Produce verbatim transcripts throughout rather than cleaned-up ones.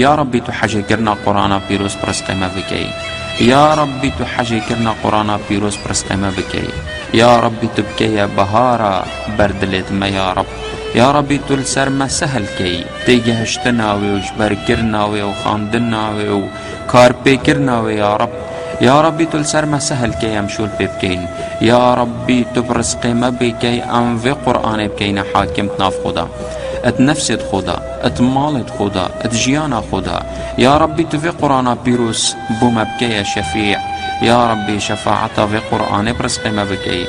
Ya Rabbî, tu hejêkirina Qur'ana pîroz bi rizqê me bikey. Ya Rabbî, tu hejêkirina Qur'ana pîroz bi rizqê me bikey. Ya Rabbî, tu bikeye bihara ber dilêt me ya Rab. Ya Rabbî, tu li ser me sehil key. Têgihiştina wê û ji ber kirina wê û xandina wê û karpêkirina wê ya Rab. Ya Rabbî, tu li ser me sehil key, em şol pê bikeyn. Ya Rabbî, tu bi rizqê me bikey, em vê Qur'anê bikeyne hakim di nav xwe de, di nefsê xwe de, di malê xwe de, di jiyana xwe de. Ya Rabbî, tu vê Qur'ana pîroz bo me bikeye şefî. Ya Rabbî, şefaeta vê Qur'anê bi rizqê me bikey.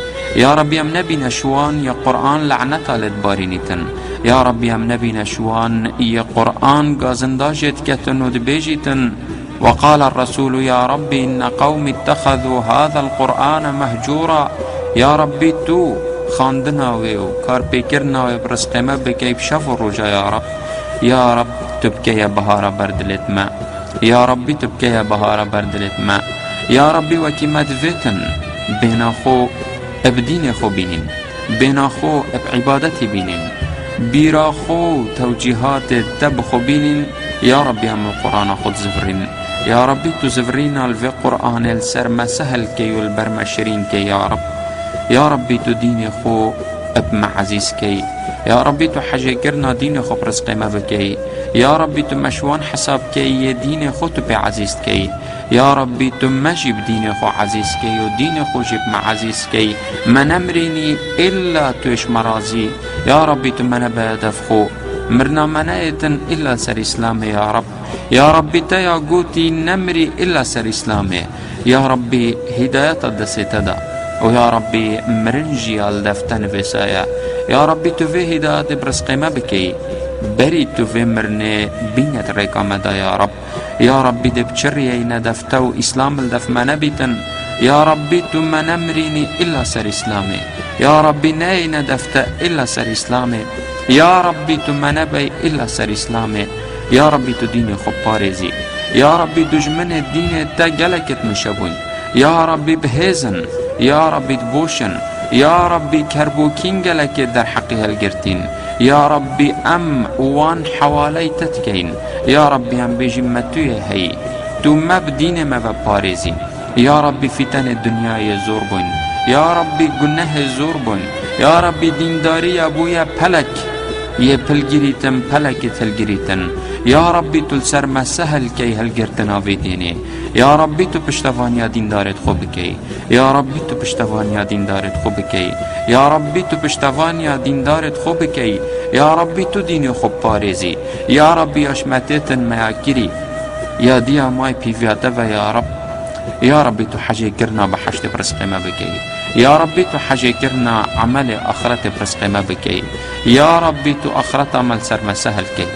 Ya Rabbî, em nebîne ji wan yê Qur'an leneta lê dibarînîtin. Ya Rabbî, em nebîne ji wan yê Qur'an gazinda jê diketin û dibêjîtin: وقال الرسول يا رب إن قومي اتخذوا هذا القرآن مهجورا. Ya Rabbî, tu xandina wê û karpêkirina wê bi rizqê me bikey bi şev û roja ya Rab. Ya Rab, tu bikeye bihara ber dilêt me. Ya Rabbî, tu bikeye bihara ber dilêt me. Ya Rabbî, wekî me divêtin bêhna xwe bi dînê xwe bînîn. Bêhna xwe bi îbadetê bînîn. Bîra xwe û tewcîhatê te bi xwe bînîn. Ya Rabbî, em li Qur'ana xwe dizivirîn. Ya Rabbî, tu zivirîna li vê Qur'anê li ser me sehil key û li ber me şirîn key ya Rab. Ya Rabbî, tu dînê xwe bi me ezîz key. Ya Rabbî, tu hejêkirina dînê xwe bi rizqê me bikey. Ya Rabbî, tu me ji wan hesab key yê dînê xwe tu pê ezîz dikey. Ya Rabbî, tu me jî bi dînê xwe ezîz key û dînê xwe jî bi me ezîz key. Me nemirînî illa tu ê ji me razî. Ya Rabbî, tu me nebe hedef xwe. Mirina me neyêtin illa ser Îslamê ya Rab. Ya Rabbî, te ya gotî nemirî illa ser Îslamê. Ya Rabbî, hîdayeta destê te de. Û ya Rabbî, mirin jî ya li def te nivîsaye. Ya Rabbî, tu vê hîdayetê bi rizqê me bikey. Berî tu vê mirinê bîne di rêka me de ya Rab. Ya Rabbî, dê bi çi riyeyne def te û Îslam li def me nebîtin. Ya Rabbî, tu me nemirînî illa ser Îslamê. Ya Rabbî, neyeyne def te illa ser Îslamê. Ya Rabbî, tu me nebey illa ser Îslamê. Ya Rabbî, tu dînê xwe parêzî. Ya Rabbî, dijminê dînê te gelekê dimeşe bûn. Ya Rabbî, bihêzin. Ya Rabbî, diboşin. Ya Rabbî, kerbokîn gelekê derheqî helgirtîn. Ya Rabbî, em wan hewaley te dikeyn. Ya Rabbî, em bêjî me tu yê heyî. Tu me bi dînê me ve parêzî. Ya Rabbî, fîtenê dinyayê zor bûn. Ya Rabbî, gunehê zor bûn. Ya Rabbî, dîndariya bûye pelek yê pilgirîtin, pelekê hilgirîtin. Ya Rabbî, tu li ser me sehil key hilgirtina vê dînê. Ya Rabbî, tu piştevaniya dîndarê xwe bikey. Ya Rabbî, tu piştevaniya dîndarê xwe bikey. Ya Rabbî, tu piştevaniya dîndarê xwe bikey. Ya Rabbî, tu dînê xwe biparêzî. Ya Rabbî, ya ji me têtin me ya kirî. Ya diya may pîviya te ve ya Rab. Ya Rabbî, tu hecêkirina behiştê bi rizqê me bikey. Ya Rabbî, tu hecêkirina emelê axretê bi rizqê me bikey. Ya Rabbî, tu axreta me li ser me sehil key.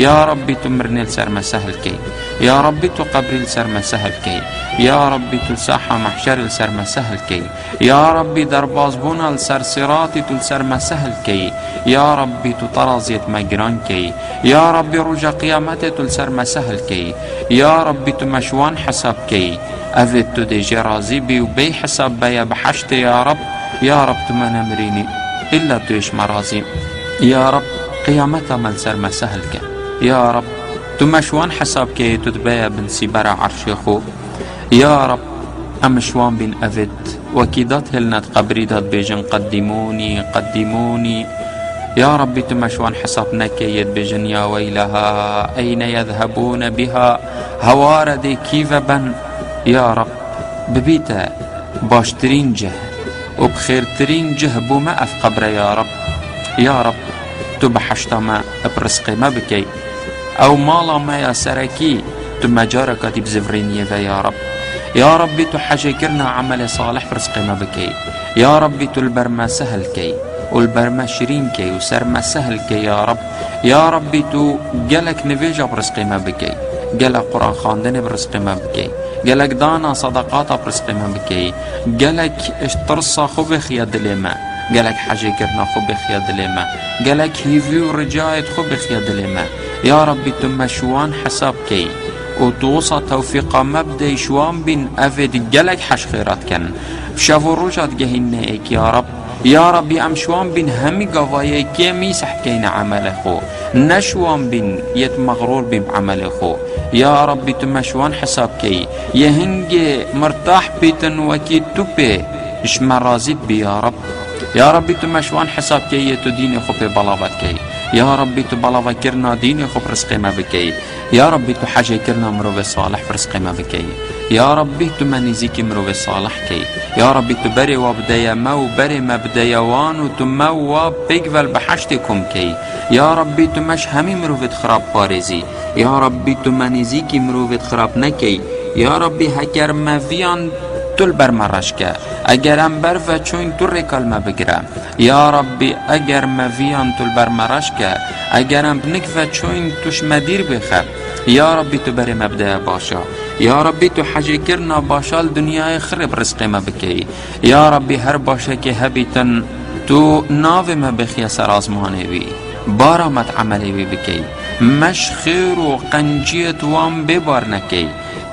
Ya Rabbî, tu mirinê li ser me sehil key. Ya Rabbî, tu qebrî li ser me sehil key. Ya Rabbî, tu saha mehşerê li ser me sehil key. Ya Rabbî, derbazbûna li ser siratî tu li ser me sehil key. Ya Rabbî, tu teraziyê me giran key. Ya Rabbî, roja qiyametê tu li ser me sehil key. Ya Rabbî, tu me ji wan hesab key. Evê tu dê jê razî bî û bê hesab beye behiştê ya Rab. Ya Rab, tu me nemirînî. Îlla tu yê ji me razî. Ya Rab, qiyameta me li ser me sehil ke. Ya Rab, tu me ji wan hesab keyê tu dibeye bin sîbera erşê xwe. Ya Rab, em ji wan bîn evêt, wekî dat hêlne di qebrî de dibêjin: "Qeddîmûnî, qeddîmûnî." Ya Rabbî, tu me ji wan hesab nekeyê dibêjin: "Ya weyleha, eyne yezhebûne biha, heware dê kî ve ben?" Ya Rab, bibîte baştirîn cih û bi xêrtirîn cih bo me ev qebre ya Rab. Ya Rab, tu behişta me bi rizqê me bikey. Ew mala me ya serekî, tu me careka dî bizivirîniyê ve ya Rab. Ya Rabbî, tu hecêkirina emelê salih bi rizqê me bikey. Ya Rabbî, tu li ber me sehil key û li ber me şirîn key û ser me sehil key ya Rab. Ya Rabbî, tu gelek nivêja bi rizqê me bikey. Gelek Quran xwendinê bi rizqê me bikey. Gelek dana sedeqata bi rizqê me bikey. Gelek tirsa xwe bêxiye dilê me. Gelek hecêkirina xwe bêxiye dilê me. Gelek hîvî û ricayê xwe bêxiye dilê me. Ya Rabbî, tu me ji wan hesab key û tu wisa tewfîqa me bidey ji wan bîn evê di gelek hej xêra dikin. Bi şev û roja digehînine êk ya Rab. Ya Rabbî, em şiwan bîn hemî gavayê kêmî seh keyne emelê xwe. Ne şiwan bîn yê tu mexrûr bîn bi emelê xwe. Ya Rabbî, tu me şiwan hesab key. Yê hingê mirtah bîtin wekî tu pê ji me razî bî ya Rab. Ya Rabbî, tu me şiwan hesab key yê tu dînê xwe pê balava dikey. Ya Rabbî, tu balava kirina dînê xwe bi rizqê me bikey. Ya Rabbî, tu hecê kirina mirovê salih bi rizqê me bikey. Ya Rabbî, tu me nêzîkî mirovê salih key. Ya Rabbî, tu berê wa bideye me û berê me bideye wan û tu me û wa pêk ve li biheştê kom key. Ya Rabbî, tu me ji hemî mirovêd xirab parêzî. Ya Rabbî, tu me nêzîkî mirovêd xirab nekey. Ya Rabbî, heger me viyan tu li ber me reş ke. Eger em ber ve çûyn tu rêka li me bigire. Ya Rabbî, eger me viyan tu li ber me reş ke, eger em bi nik ve çûyn tu ji me dîr bêxe. Ya Rabbî, tu berê me bideye başa. Ya Rabbî, tu hecêkirina başa li dinyayê xirê bi rizqê me bikey. Ya Rabbî, her başekê hebîtin tu navê me bêxiye ser azmanê wî. Bara me di emelê wî bikey. Me ji xêr û qenciyê tu wan bêbar nekey.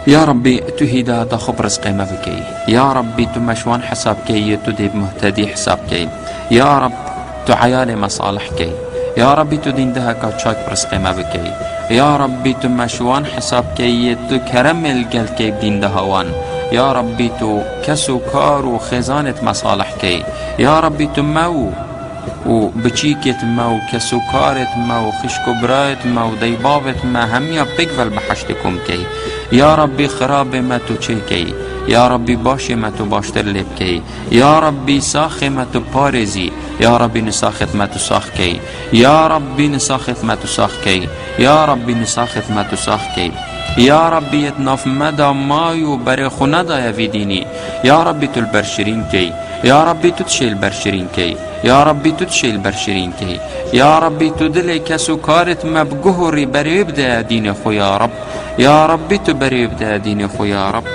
Ya Rabbî, tu hîdayeta xwe bi rizqê me bikey. Ya Rabbî, tu me ji wan hesab key yê tu dê bi muhtedî hesab key. Ya Rab, tu eyalê me salih key. Ya Rabbî, tu dîndeheka çak bi rizqê me bikey. Ya Rabbî, tu me ji wan hesab key yê tu keremê li gel key bi dîndeha wan. Ya Rabbî, tu kes û kar û xêzanêd me salih key. Ya Rabbî, tu me û û biçîkêt me û kes û karêt me û xişk û birayêt me û deybavêt me hemiya pêk ve li biheştê kom key. Ya Rabbî, xirabê me tu çêkey. Ya Rabbî, başê me tu baştir lê bikey. Ya Rabbî, saxê me tu parêzî. Ya Rabbî, nisaxêt me tu sax key. Ya Rabbî, nisaxêt me tu sax key. Ya Rabbî, nisaxêt me tu sax key. Ya Rabbî, yê di nav me de may û berê xwe nedaye vî dînî. Ya Rabbî, tu li ber şirîn key. Ya Rabbî, tu dişê li ber şirîn key. Ya Rabbî, tu dişê li ber şirîn key. Ya Rabbî, tu dilê kes û karêt me bi guh û rî berê wê bideye dînê xwe ya Rab. Ya Rabbî, tu berê wê bideye dînê xwe ya Rab.